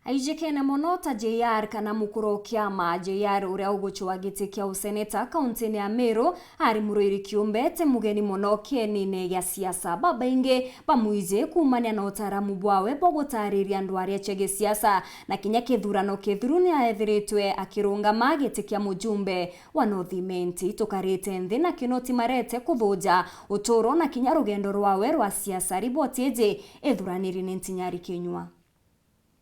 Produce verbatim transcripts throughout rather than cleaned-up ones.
Aijikene mono ta J R kana mukuru o kiama. J R, uria ugucwa giti kia useneta kauntini ya Meru, ari muruiri kiumbe, ti mugeni mono kienine gia siasa. Babaingi bamwiji kuumania na utaaramu bwawe bwa gutariria ndwaria cia gisiasa, na kinya kithurano kithuru ni aethiritwe akirungama giti kia mujumbe wa North Imenti. Tukarite nthi na Kinoti Marete kuthuja uturo na kinya rugendo rwawe rwa siasa. Riboti iji ithuraniri ni Ntinyari Kinyua.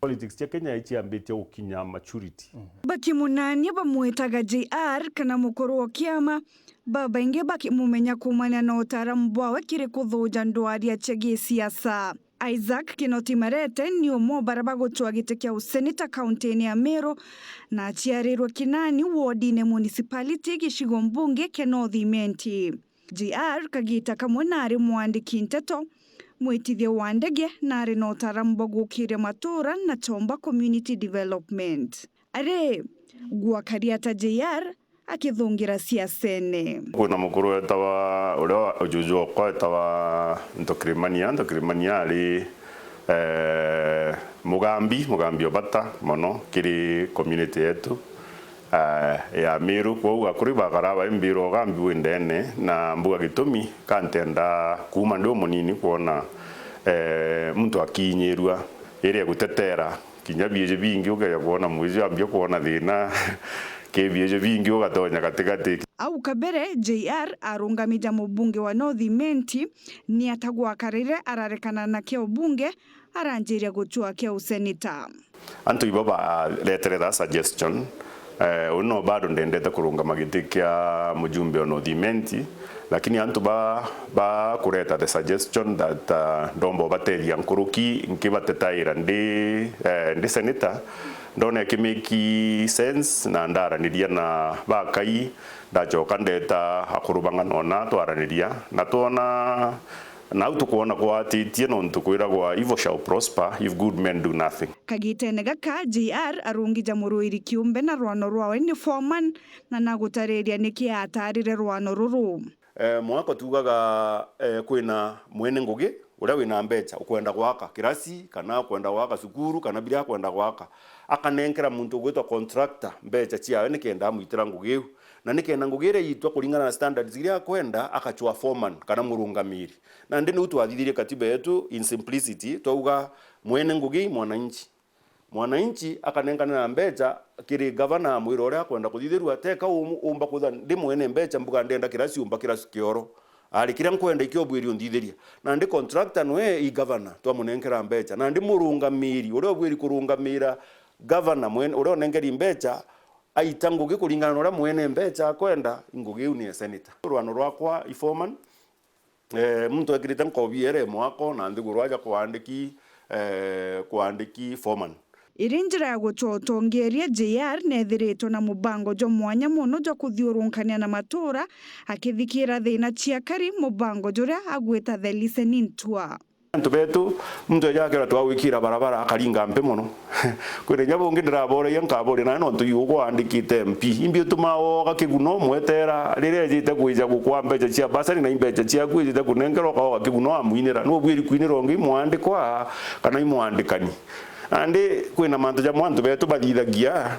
Politics cia Kenya iciambitie gukinya maturity. Bakimunania bamwitaga J R kana mukuru wa kiama, babaingi bakimumenya kuumania na utaaramu bwawe kiri kuthuja ndwaria cia gisiasa. Isaac Kinoti Marete ni umwe wa baria bagucwa giti kia useneta kauntini ya Meru, na aciarirwe Kinani, wodine municipality, gicigo mbunge kia North Imenti. J R kagita kamwe naari mwandiki nteto, mwitithia wa ndege, na ari na utaaramu bwa gukiria matura na chomba community development. Ari, gwakari ata J R akithungira siasene? Kwina mukuru wetawa, uria ujuju okwa etawa Ntokirimania. Ntokirimania ari, eh, mugambi, mugambi o bata mono kiri community yetu, eh, ya Meru. Kwou akuri bagara baimbirwa ugambi wi ndene, na mbuga gitumi ka ntenda kuuma ndi umunini kwona, eh, muntu akinyirua iria gutetera kinya biiji bingi, ukeja kwona mwiji ambia kwona thina ki biiji bingi ugatonya gatigati. Au kabere, J R arungami ja mubunge wa North Imenti, ni atagwakarire ararekana na kia ubunge, aranjiria gucwa kia useneta. Antu ibo baretere that suggestion. Eh, uni no bado ndendete kurungama giti kia mujumbe o North Imenti, lakini antu ba, ba kureta the suggestion that, uh, ndomba ubatethia nkuruki, nkibatetaira ndi, eh, ndi senator, ndona iki make sense, na ndaraniria na bakai, ndachoka ndeta akuru bang'ana ona twaraniria, na twona Nau tukwona kwatitie, nontu kwiragwa, "Evil shall prosper if good men do nothing." Kagitene gaka, J R arungi ja muruiri kiumbe na rwano rwawe ni foreman, na nagutariria niki atarire rwano ruru. Eh, mwako tugaga, eh, kwina mwene ngugi uria wina mbecha, ukwenda gwaka kirasi, kana ukwenda gwaka cukuru, kana biria akwenda gwaka, akanenkera muntu ugwitwa contractor mbecha ciawe nikenda amwitira ngugi iu. Na nikenda ngugi iria iitwa kuringana na standards iria akwenda, akachwa foreman kana murungamiri. Nandi niu twathithirie katiba yetu in simplicity, twauga mwene ngugi mwananchi. Mwananchi akanenkanira mbecha kiri gavana amwira uria akwenda kuthithirua, teka um-, umba kwitha ndi mwene mbecha mbuga ndenda kirasi, umba kirasi kioro. Ari kiria nkwenda ikio ubwiri unthithiria. Nandi contractor nwe i gavana twamunenkera mbecha. Nandi murungamiri uria ubwiri kurungamira gavana mwene uria unenkeri mbecha, aita ngugi kuringana na uria mwene mbecha akwenda, ngugi iu ni ya senator. Rwano rwakwa i foreman, eh, muntu ekirite nkobi ere mwako na nthiguru aja kwandiki, eh, kwandiki foreman. Iri njira ya gucwa utongeria, J R nethiritwe na mubango jwa mwanya mono jwa kuthiurunkania na matura, akithikira thina cia akari, mubango juria agwita the listening tour. Antu betu, muntu eja akera twagwikira barabara akaringa mpi mono. Kwina inya bungi ndiraboragia nkaboria nawe nontu iu ugwandikite M P. Imbi utuma oga kiguno mwetera riria ejite kwija gukwa mbecha cia basari na imbecha ciaku ejite kunenkerwa ukaoga kiguno amwinira. Nu ubwiri kwinira ungi imwandikwa kana imwandikani. Nandi kwina mantu jamwe antu betu bathithagia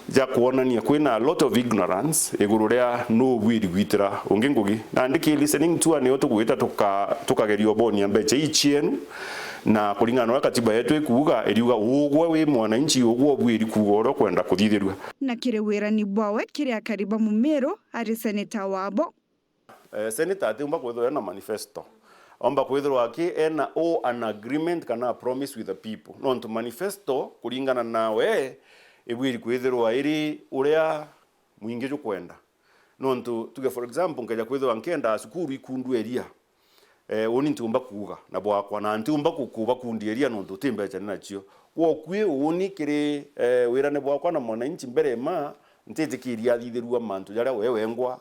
ja kwonania kwina a lot of ignorance iguru ria nu ubwiri gwitira ungi ngugi. Nandi ki listening tour nio tugwita tuka-, tukageria ubonia mbecha ii cienu, na kuringana na uria katiba yetu ikuuga, iriuga ugwe wi mwananchi, ugwe ubwiri kuuga uria ukwenda kuthithirua. Na kiri wirani bwawe kiri akari ba Mumiru, ari seneta wabo. Eh, senator atiumba kwithirwa ena manifesto. Omba kwithirwa aki ena o an agreement kana a promise with the people. Nontu manifesto, kuringana nawe, ibwiri kwithirwa iri uria mwingi jukwenda. Nontu, tuge for example, nkeja kwithirwa nkienda cukuru ikundu eria. Eh, uni ntiumba kuuga na bwakwa, na ntiumba ku-, kubakundia eria nontu ti mbecha ni nacio. Kwokwi uni kiri, eh, wirane bwakwa na mwananchi mbere ma, ntitikiria athithirua mantu jaria we wengwa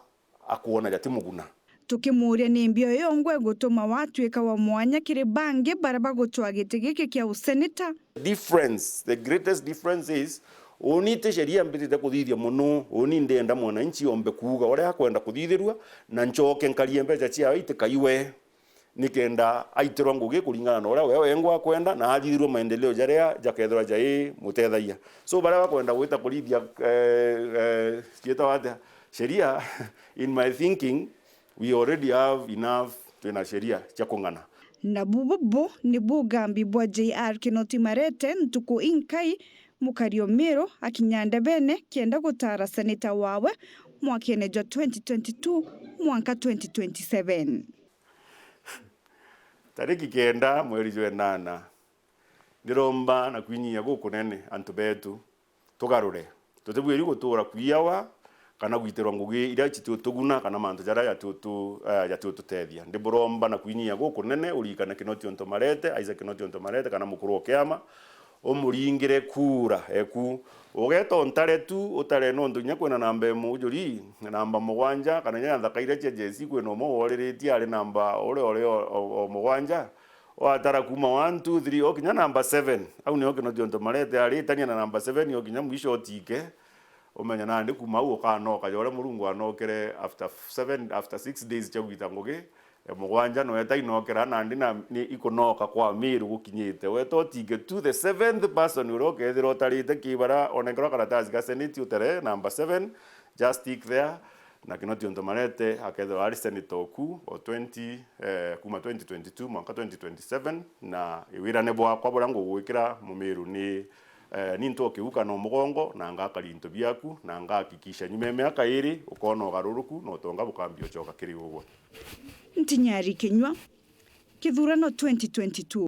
akwona jati muguna. Tukimuuria ni mbio yongwa igutuma watwika wa mwanya kiri bangi baria bagucwa giti giki kia useneta? Difference, the greatest difference is, uni ti sheria mbitite kuthithia mono, uni ndienda mwananchi ombe kuuga uria akwenda kuthithirua, na nchoke nkarie mbecha ciawe itikaiwe. nikenda aitirwa ngugi kuringana na uria we wengwa akwenda, na athithirwe maendeleo jaria jakethirwa jai mutethagia. So, baria bakwenda gwita kurithia, eh, eh, cietagwa atia? Sheria, in my thinking, we already have enough, twina sheria cia kung'ana. Na bubu bu nibu ugambi bwa J R Kinoti Marete ntuku inkai, mukari o Miru akinya ndebene kienda gutara seneta wawe mwakene jwa twenty twenty-two mwanka twenty twenty-seven. Tariki kenda mweri jwa enana, ndiromba na kwinyia gukunene antu betu, tugarure. Tutibwiri gutura kwiyawa kana gwitirwa ngugi iria citiutuguna kana mantu jaria jatiutu-, eh, jatiututethia. Ndiburomba na kwinyia gukunene urikane Kinoti Untu Marete, Isaac Kinoti Untu Marete, kana mukuru o kiama, umuringire kura eku. Ugeta untare tu, utare nontu kinya kwina namba imwe ujuri, namba mugwanja, kana kinya nthaka iria cia J C kwina umwe woriritie ari namba uria uri o, o, o mugwanja. Watara kuma one, two, three, okinya namba seven. Au nio Kinoti Untu Marete ari, itania na namba seven, okinya mwisho otike. Umenye nandi kuma au ukanoka ja uria Murungu anokere after seven, after six days cia gwita ngugi, e, mugwanja no eta inokera nandi na ni ikunoka kwa Miru gukinyite. Weta otike tu the seventh person uria ukethira utarite kibara, onenkerwa karatasi ga seneti utere namba seven, just tick there. Na Kinoti Untu Marete akethirwa ari senator oku o twenty, eh, kuma twenty twenty-two mwanka twenty twenty-seven, na wirane bwakwa buria ngugwikira Mumiru ni, eh, ni ntoke uka no mugongo, na ngakari into biaku, na ngahakikisha nyuma ya miaka iri ukona ugaruruku na utonga bukambia ucoka kiri ugwe. Ntinyari Kinyua, kithurano twenty twenty-two.